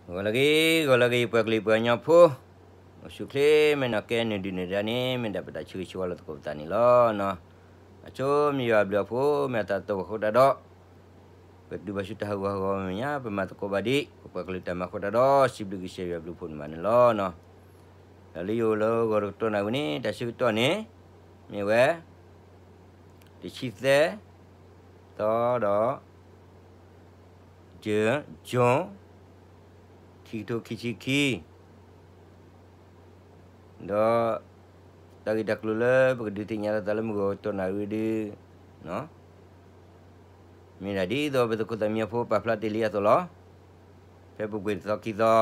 ဂီၤလၢအဂ့ၤ ဂီၤလၢအဂ့ၤ ပှၤကလုာ်ပှၤကညီဖိ, အိၣ်ဆူၣ်ချ့မဲာ်နီၢ်ကဲ နုာ်ဒုးနုာ်ဒါန့ၣ် မ့ၢ်ဒၣ်ပတၢ်ဆၢဂ့ၤဆၢဝါလီၤသကိးပသးန့ၣ်လီၤ. အဆိမ့ၢ်ယွၤအဘျုးအဖှိၣ် မ့ၢ်အတၢ်တိာ်ဝဲအဃိတၢ်ဒီး ပတုၤဘၣ်ဆူတၢ်ဟးဂူာ်ဟးဂီၤမဲာ်ညါ ပမၤသကိးဘၣ်ဒံး ပပှၤကလုာ်တၢ်မၤအဃိတၢ်ဒီး စံးဘျုးကစၢ်ယွၤအဘျုးအဖှိၣ်န့ၣ်မးန့ၣ်လီၤ. ဒီးလၢယအိၣ်လၢဂီၤတကတီၢ်နၣ်ရံၣ်ဝဲန့ၣ် တၢ်ဆၢကတီၢ်န့ၣ် မ့ၢ်ဝဲ တဆံသၢ သီဒီး June, June, ခံကထိခံဆံခံ, ဒီး တၢ်ဂ့ၢ်တၢ်ကျိၤလၢပကဒုးသ့ၣ်ညါလိာ်သးလၢမုၢ်ဂီၤတကတီၢ်နၣ်ရံၣ်ဒု မ့ၢ်ဒၣ်ဒ်သိးပသုးခိၣ်သၣ်မံညီၤဖိပာ်ဖျါတ့ၢ်လံအသိးလီၤ. ဖဲပူၤကွံာ်တသီခံသီ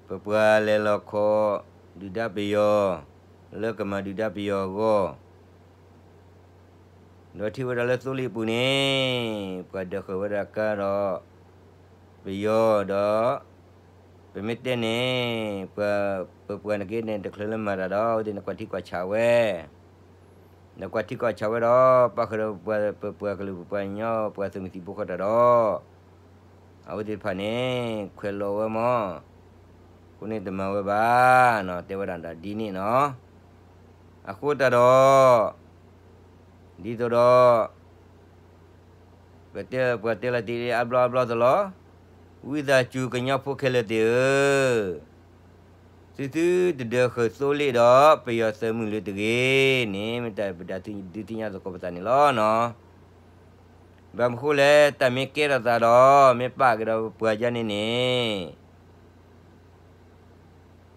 ပပှၤလဲၤလီၤခီ ဒုၣ်ဒါပယီၤ လၢကမၤဒုၣ်ဒါပယီၤအဂီၢ် ဒီးထံၣ်ဝဲဒၣ်လၢသိလ့ၣ်အပူၤန့ၣ် ပှၤဒၢးဃုာ်ဝဲဒၣ်ကါဒီး ပယီၤဒီး ပမ့ၢ်တဲန့ၣ် ပှၤ ပပှၤန့ၣ်က့န့ၣ် တချုးလၢမၤတၢ်ဒီး အဝဲသ့ၣ်န့ၣ်ကွၢ်ထံကွၢ်ဆးဝဲ ဒီးကွၢ်ထံကွၢ်ဆးဝဲဒီး ပာ်ဃုာ်ဒီးပပှၤကလုာ်ပပှၤကညီ ပှၤသုးမုၢ်သံၣ်ဘိဃီတၢ်ဒီး အဝဲသ့ၣ်တဖၣ်န့ၣ် ခွဲးလီၤဝဲမး အဃိန့ၣ်တမၤဝဲဘၣ်နီၤ တဲဝဲဒၣ်ဒ်န့ၣ်နီၤ. အဃိတၢ်ဒီး ဒ်သိးဒီး ပတဲပှၤတဲလီၤတ့ၢ်အါဘျီအါဘျီအသိးလီၤ. ဝံသးစူၤကညီဖိခဲလၢာ်သ့ၣ်ဧၢ, သုသုတဒၢးဃုာ်သိလ့ၣ်ဒီးပယီၤသုးမုၢ်လၢၤတဂ့ၤန့ၣ် မ့ၢ်တၢ်ပဒုးသ့ၣ်ညါသကိးပသးန့ၣ်လီၤနီၤ. ဘၣ်မနုၤဃိလဲၣ် တၢ်မ့ၢ်ကဲထီၣ်သးဒီး မ့ၢ်ပာ်က့ၤဒီးပပှၤကညီန့ၣ်န့ၣ်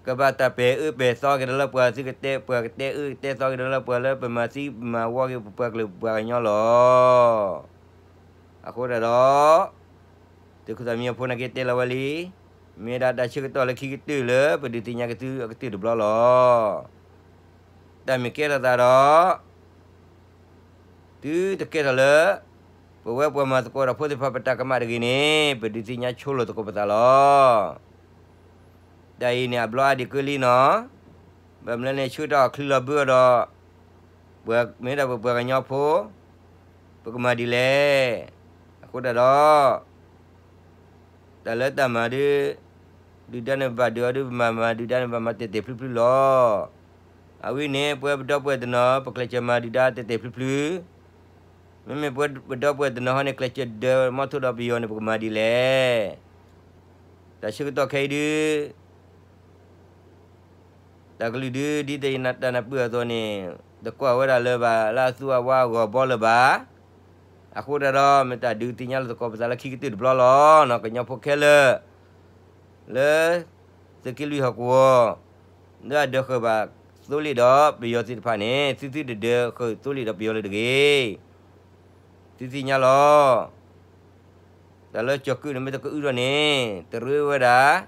ကဘၣ်တၢ်ပဲာ်အၢပဲာ်သီက့ၤဒီးလၢပှၤသုကတဲ ပှၤကတဲအၢကတဲသီက့ၤဒီးလၢပှၤလၢပမၤသံမၤဝီက့ၤပပှၤကလုာ်ပပှၤကညီလီၤ. အဃိတၢ်ဒီး သုးခိၣ်သၣ်မံညီၤဖိန့ၣ်က့တဲလီၤဝဲလံ, မ့ၢ်ဒၣ်တၢ်ဆၢကတီၢ်လၢခံကတၢၢ်လၢပဒုးသ့ၣ်ညါက့ၤသုအကတၢၢ်တဘျီလီၤ. တၢ်မ့ၢ်ကဲထီၣ်သးဒီး သုတကဲထီၣ်လၢ ပဝဲပှၤမၤသကိးတၢ်ဖိသ့ၣ်တဖၣ်ပတၢ်ကမၣ်တဂ့ၤန့ၣ် ပဒုးသ့ၣ်ညါဆိလိာ်သကိးပသးလီၤ. တၢ်အံၤန့ၣ်အဘျီအါဒံးကၢလံနီၤ, ဘၣ်မနုၤလဲၣ်န့ၣ် ဆၢကတီၢ်အချံလီၤဘၢအီၤဒီး ပမ့ၢ်ဒၣ်ပပှၤကညီဖိ ပကမၤဒ်လဲၣ်. အဃိတၢ်ဒီး တၢ်လၢတၢ်မၤဒုး ဒုၣ်ဒါန့ၣ်ဘၣ်ဒုးအီၤဒုး ပမၤမၤဒုၣ်ဒါန့ၣ် ဘၣ်မၤတဲာ်တဲာ်ဖျုးဖျုးလီၤ. အဝဲန့ၣ် ပဝဲပဒီပုၢ်ဝဲၢ်တနီၤ ပကျဲးစၢးမၤဒုၣ်ဒါတဲာ်တဲာ်ဖျုးဖျုး, မ့မ့ၢ်ပဝဲပဒီပုၢ်ဝဲၢ်တနီၤဟီန့ၣ် ကျဲးစၢးဒၢးမီထိၣ်ဒီးပယီၤန့ၣ် ပကမၤဒ်လဲၣ်. တၢ်ဆၢကတီၢ်ခဲအံၤဒုး တၢ်ကလုၢ်ဒုး ဒ်တၢ်နၢ်ပၢၢ်အသိးန့ၣ် တကွၢ်ဝဲဒၣ်လၢၤဘၣ် လၢအသူအဝါအဂီၢ်ဘီလၢၤဘၣ်. အဃိတၢ်ဒီး မ့ၢ်တၢ်ဒုးသ့ၣ်ညါလီၤသကိးပသးလၢခံကတၢၢ်တဘျီလီၤ. ကညီဖိခဲလၢာ် လၢ သုးက့လွံၢ်ဟီၣ်ကဝီၤ လၢအဒၢးဃုာ်ဘၣ်သိလ့ၣ်ဒီးပယီၤသ့ၣ်တဖၣ်န့ၣ် သုသုတဒၢးဃုာ်သိလ့ၣ်ဒီးပယီၤလၢၤတဂ့ၤ. သုသ့ၣ်ညါလီၤ. တၢ်လၢကၠီၤကုၣ်န့ၣ်မ့ၢ်တကအုထီၣ်န့ၣ် တရ့ဝဲဒၣ်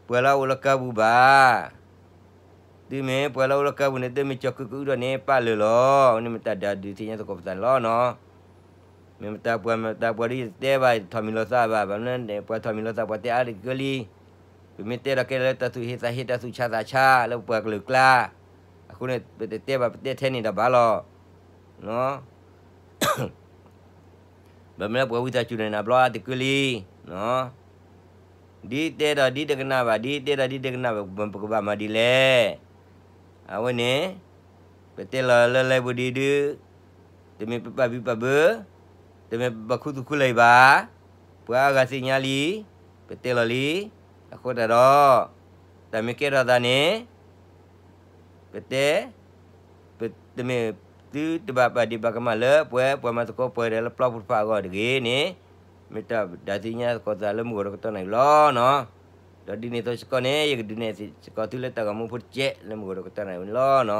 ပှၤလၢအအိၣ်လၢကါပူၤဘၣ်. တုၤမ့ၢ်ပှၤလၢအအိၣ်လၢကါပူၤန့ၣ် တမ့ၢ်ကၠီၤကုၣ်ကအုထီၣ်န့ၣ် ပာ်လၢာ်လီၤ. အဝဲန့ၣ်မ့ၢ်တၢ်ဒုးသ့ၣ်ညါသကိးပသးန့ၣ်လီၤ. မ့ၢ်မတၤပှၤမတၤပှၤဒ်ယတဲဘၣ် ယတထီၣ်မံၤလီၤသးဘၣ်. ဘၣ်မနုၤလဲၣ်န့ၣ် ပှၤထီၣ်မံၤလီၤသးပှၤတဲအါတက့ၢ်လံ. ပမ့ၢ်တဲဒီးကဲလၢတၢ်သူၣ်ဟ့သးဟ့ တၢ်သူၣ်ဆါသးဆါလၢပပှၤကလုာ်ကျါ, အဃိန့ၣ် ပတတဲဘၣ် ပတဲထဲန့ၣ်ဒီးဘၣ်လီၤ. ဘၣ်မနုၤလဲၣ် ပှၤဝံသးစူၤန့ၣ် အဘျီအါတက့ၢ်လံ. ဒ်တဲဒီးဒ်တကနၣ်ဘၣ်, ဒ်တဲဒီးဒ်တကနၣ်ဘၣ်, ပကဘၣ်မၤဒ်လဲၣ်. အဝဲန့ၣ် ပတဲလီၤလၢလၢပူၤဒ်ဒုး, တမ့ၢ်ပပာ်ဘံၣ်ပာ်ဘၢ, တမ့ၢ်ပဘၣ်ခူသူၣ်ခူလၢာ်အံၤဘၣ်. ပှၤအါဂၤသ့ၣ်ညါလံ, ပတဲလီၤလံ. အဃိတၢ်ဒီး တၢ်မ့ၢ်ကဲထီၣ်သးန့ၣ် ပတဲ ပတမ့ၢ်သုတဘၣ်ပာ်ဒံးဘၣ်ကမၣ်လၢပဝဲပှၤမၤသကိးပှၤဒဲးလၢပျီပူၤတဖၣ်အဂီၢ်တဂ့ၤန့ၣ်, မ့ၢ်တၢ်ဒုးသ့ၣ်ညါသကိးသးလၢမုၢ်ဂီၤတကတီၢ်န့ၣ်လီၤ. ဒီးဒ်န့ၣ်အသိးစ့ၢ်ကီးန့ၣ် ယကဒုးနဲၣ်စ့ၢ်ကီးသုလၢတၢ်ဂီၤမူဖိတစဲးလၢမုၢ်ဂီၤတကတီၢ်န့ၣ်လီၤ.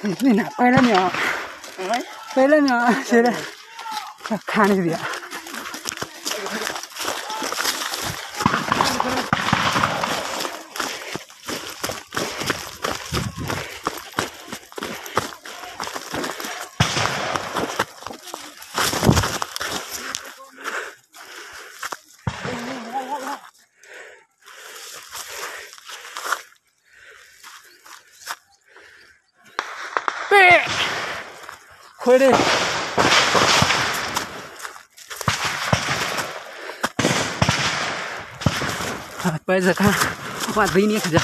နကွဲလၢန့ၣ်အီၤ, ကွဲလၢန့ၣ်အီၤ, ဆဲလၢ, ခါန့ၣ်ဒံးဧါ. ပဲၣ်, ခွဲးဒ့ၣ်, ပဲၣ်စခါ, ဝဲသံန့ၣ်ခါ, ပ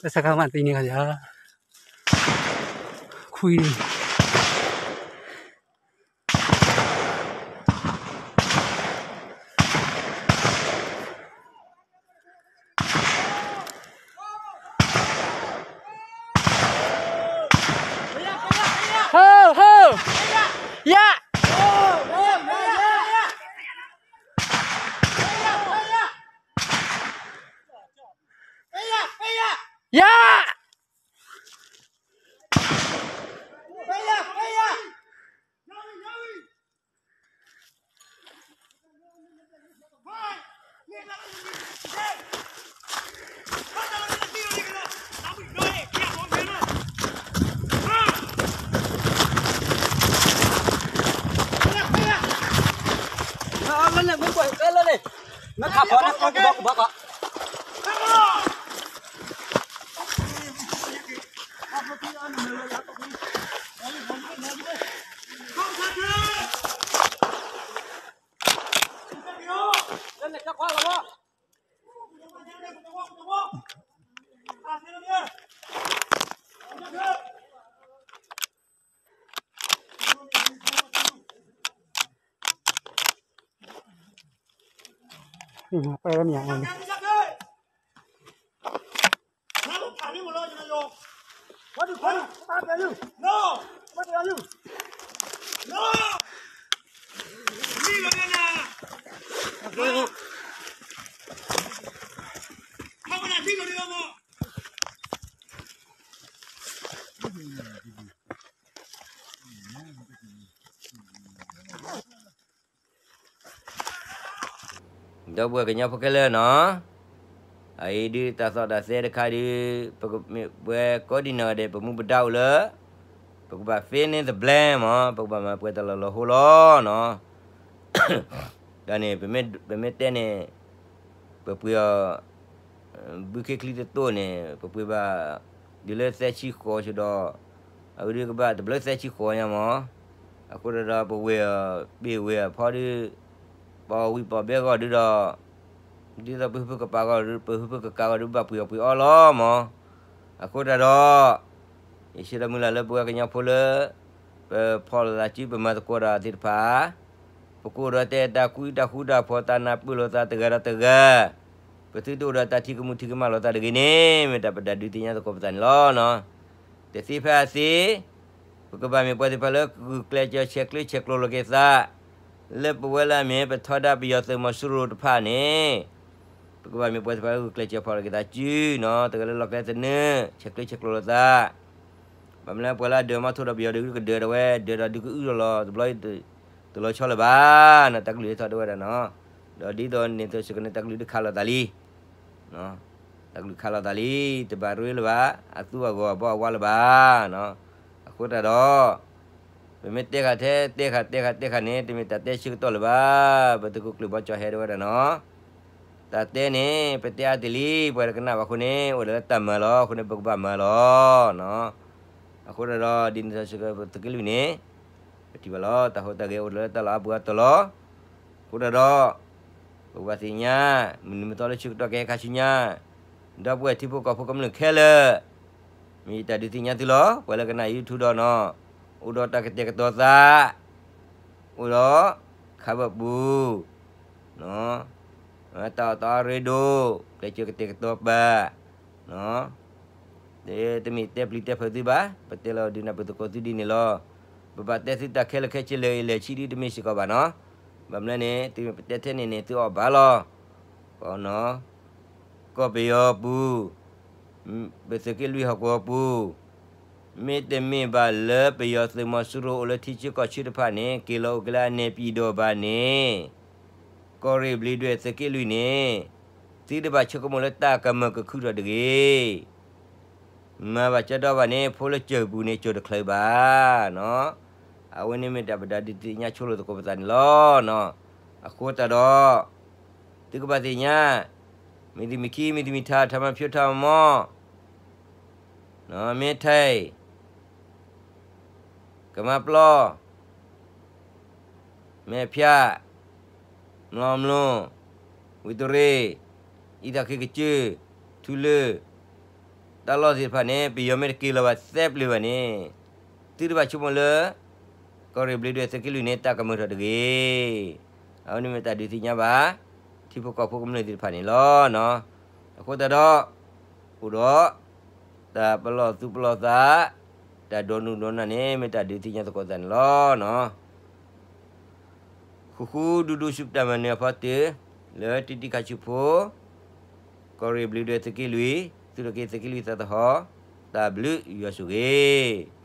ဲၣ်စခါမးသံန့ၣ်ခါယၤ, ခွံ ဟိ ဟိ ယၤ, ယၤ, ပဲၣ်မ့ၢ်ဧါ, Dawg ပှၤကညီဖိခဲလၢာ်နီၤ, အအံၤဒုးတၢ်သီၣ်တၢ်သဲတခါဒုး, ပဝဲကိးဒံနီၢ်ဂၤဒဲး ပမူပဒါအိၣ်လၢ ပကဘၣ် finish the plan မး, ပကဘၣ်မၤပှဲၤတၢ်လီၢ်လီၤဟိလီၤနီၤ. ဒီးန့ၣ် ပမ့ၢ်တဲန့ၣ် ပပှ့ၤအီၤ ဘုခ့ချံတတိၢ်န့ၣ် ပပှ့ၤဘၣ် တုၤလၢသၢဆံဃိးဆံဒီး အဝဲဒုးကဘၣ်တဘျုးသၢဆံဃိးညါမး. အဃိသတးဒီး ပဝဲၢ်အီၤ ပ့ၢ်ဝဲၢ်အဖီဒုး ပအီၣ်ဝံၤပအီၣ်ဘဲဂီၢ်ဒုးဒီး ဒ်သိးပဟုဖုကပာ်ဂီၢ်ဒုး ပဟုဖုကကးဂီၢ်ဒုး ဘၣ်ပှ့ၤအီၣ်ပှ့ၤအီလီၤမး. အဃိသတးဒီး ယဆၢဒီးမုၢ်လၢ်လၢပဝဲကညီဖိလၢ ပဖီၣ်လိာ်သးစု ပမၤသကိးဒီးသ့ၣ်တဖၣ် ပကအိၣ်ဒီးတၢ်အဲၣ်တၢ်ကွံ တၢ်ဃူတၢ်ဖိး တၢ်နၢ်ပၢၢ်လိာ်သးတဂၤဒီးတဂၤ, ပသုတအိၣ်ဒီးတၢ်ထံၣ်ကမူၣ်ထံၣ်ကမၣ်လိာ်သးတဂ့ၤန့ၣ် မ့ၢ်တၢ်ပဒုးသ့ၣ်ညါသကိးပသးန့ၣ်လီၤ. တသ့ဖဲအသ့ ပကဘၣ်မ့ၢ်ပှၤသ့ၣ်တဖၣ်လၢဂုာ်ကျဲးစၢး ဆဲးကျၢဆဲးကျိးလိာ်က့ၤသး လၢပဝဲလၢအမ့ၢ်ပထီဒါပယီၤသုးမီၤစိရိၤတဖၣ်န့ၣ် ပကဘၣ်မ့ၢ်ပှၤသ့ၣ်တဖၣ်လၢဂုာ်ကျဲးစၢးဖီၣ်လိာ်က့ၤသးစုနီၤ, တဂၤလၢလီၢ်ကျဲသနၢၣ် ဆဲးကျၢဆဲးကျိးလိာ်သး ဘၣ်မနုၤလၢပှၤလၢအဒၢးမီထိၣ်ဒီးပယီၤဒုးကဒၢးဒီးဝဲ ဒၢးဒီးဒုးကအုဒီးလီၤ တဘျီ တလီၤဆီလၢၤဘၣ်နီၤ, တၢ်ကလုၢ်ဟဲထီၣ်ဒၣ်ဝဲဒၣ်နီၤ, ဒီးဒ်သိးန့ၣ်သိးစ့ၢ်ကီးန့ၣ် တၢ်ကလုၢ်ဒုးခးလိာ်သးလံ, တၢ်ကလုၢ်ခးလိာ်သးလံ, တဘၣ်ရ့လၢၤဘၣ်, အသူအဂီၢ်အဘီအဝါလၢၤဘၣ်နီၤ, အဃိသတးဒီး ပမ့ၢ်တဲဃာ်ထဲ တဲဃာ် တဲဃာ်တဲဃာ်န့ၣ် တမ့ၢ်တၢ်တဲဆၢကတီၢ်လၢၤဘၣ်, ပသုးခိၣ်ကျၢၢ်ဘီကၠီၣ်ဟဲဒၣ်ဝဲဒၣ်နီၤ, တၢ်တဲန့ၣ် ပတဲအါတ့ၢ်လံ, ပှၤတကနၣ်ဘၣ်အဃိန့ၣ် အိၣ်ဒီးလၢတၢ်မၤလီၤ, အဃိန့ၣ် ပကဘၣ်မၤလီၤနီၤ, အဃိသတးဒီး ဒ်န့ၣ်သိးစ့ၢ်ကီးပသုးက့လွံၢ်န့ၣ် ပထံၣ်ဘၣ်လီၤ, တၢ်ဟူးတၢ်ဂဲၤအိၣ်လၢတၢ်လီၢ်အါပူၤအါတီၤလီၤ, အဃိသတးဒီး ပကဘၣ်သ့ၣ်ညါ မုၢ်နံၤမုၢ်သီလၢဆၢကတီၢ်ကဟဲခါဆူညါ, ဒီပုၢ်ဝဲၢ်ထံဖိကီၢ်ဖိကမျၢၢ်ခဲလၢာ်, မ့ၢ်ယတၢ်ဒုးသ့ၣ်ညါသုလီၤ, ပှၤလၢကနၣ် YouTube ဒီးနီၤ, အိၣ်ဒီးတၢ်ကတဲာ်ကတီၤသး, အိၣ်ဒီး ခးဘၢၣ်ပူၤ, တၢ်အီၣ်တၢ်အီရ့ဒိၣ်, ကျဲးစၢးကတဲာ်ကတီၤပာ်, တမ့ၢ်တဲပျံၤတဲဖုးသုဘၣ်, ပတဲလီၤဒုးနၢ်ပၢၢ်သကိးသုဒ်န့ၣ်လီၤ. ပဘၣ်တဲသုတၢ်ခဲလၢာ်ခဲဆ့လၢာ်အံၤလဲၤဆံဒုတမ့ၢ်စ့ၢ်ကီးဘၣ်နီၤ. ဘၣ်မနုၤန့ၣ် သုမ့ၢ်ပတဲထဲန့ၣ်န့ၣ် သုအီၣ်ဘၣ်လီၤ. ကီၢ်ပယီၤပူၤ, ပသုးက့လွံၢ်ဟီၣ်ကဝီၤပူၤ, မ့တမ့ၢ်ဘၣ်လၢပယီၤသုးမီၤစိရိၤအိၣ်လၢထံဆၢကီၢ်ဆၢတဖၣ်န့ၣ် က့ၤလီၤအိၣ်က့ၤလၢအနဲၣ်ပံၤဒီးဘၣ်န့ၣ်, ကီၢ်ရ့ၣ်ဘျံးဒွဲၣ်သုးက့လွံၢ်န့ၣ်, သုတဘၣ်ဆိကမိၣ်လၢတၢ်ကမၢၢ်ကခုၣ်ထီၣ်တဂ့ၤ. မၤဘၣ်ကၠီဒီဘၣ်န့ၣ် ဖိလၢစၢၢ်ပူၤန့ၣ် ကၠိၤတချုးဘၣ်. အဝဲန့ၣ်မ့ၢ်တၢ်ပဒုးသ့ၣ်ညါဆိလိာ်သကိးပသးန့ၣ်လီၤ. အဃိသတးဒီး သုကဘၣ်သ့ၣ်ညါ, မ့ၢ်တမ့ၢ်ခံ မ့ၢ်တမ့ၢ်ထး ထးမၤဖၠိထးမၤမီၢ်, မ့ၢ်ထဲ, ကမါပျီ, မဲာ်ဖၠး, မျိာ်မျိာ်, ဝံၤတရ့ၣ်, အံသးခ့ကစၢၢ်, ထူလၢ, တၢ်လီၢ်သ့ၣ်တဖၣ်န့ၣ် ပယီၤမ့ၢ်တက့ၤလီၤဘၣ်သၢပျၢၤဘၣ်န့ၣ်, သုတဘၣ်ဆိကမိၣ်လၢ ကီၢ်ရ့ၣ်ဘျံးဒွဲၣ်သုးက့လွံၢ်န့ၣ် တၢ်ကမၢၢ်ထီၣ်တဂ့ၤ. အဝဲန့ၣ်မ့ၢ်တၢ်ဒုးသ့ၣ်ညါဘၣ် ထံဖိကီၢ်ဖိကမျၢၢ်သ့ၣ်တဖၣ်န့ၣ်လီၤ. အဃိသတးဒီး အိၣ်ဒီး တၢ်ပလီၢ်သူၣ်ပလီၢ်သး, တၢ်ဒိးနုာ်ဒိးနၢ်န့ၣ် မ့ၢ်တၢ်ဒုးသ့ၣ်ညါသကိးသးန့ၣ်လီၤ. ဃူဃူဒူဒူဆူပတၢ်မၤနၢၤအဖီတၢၢ်, လၢတံၤတံၤခါဆူဖိ, ကီၢ်ရ့ၣ်ဘျံးဒွဲၣ်သုးက့လွံၢ်, သုးထီၣ်က့ၤသုးက့လွံၢ်သးသဟီၣ်, တၢ်ဘျုးယွၤဆိၣ်ဂ့ၤ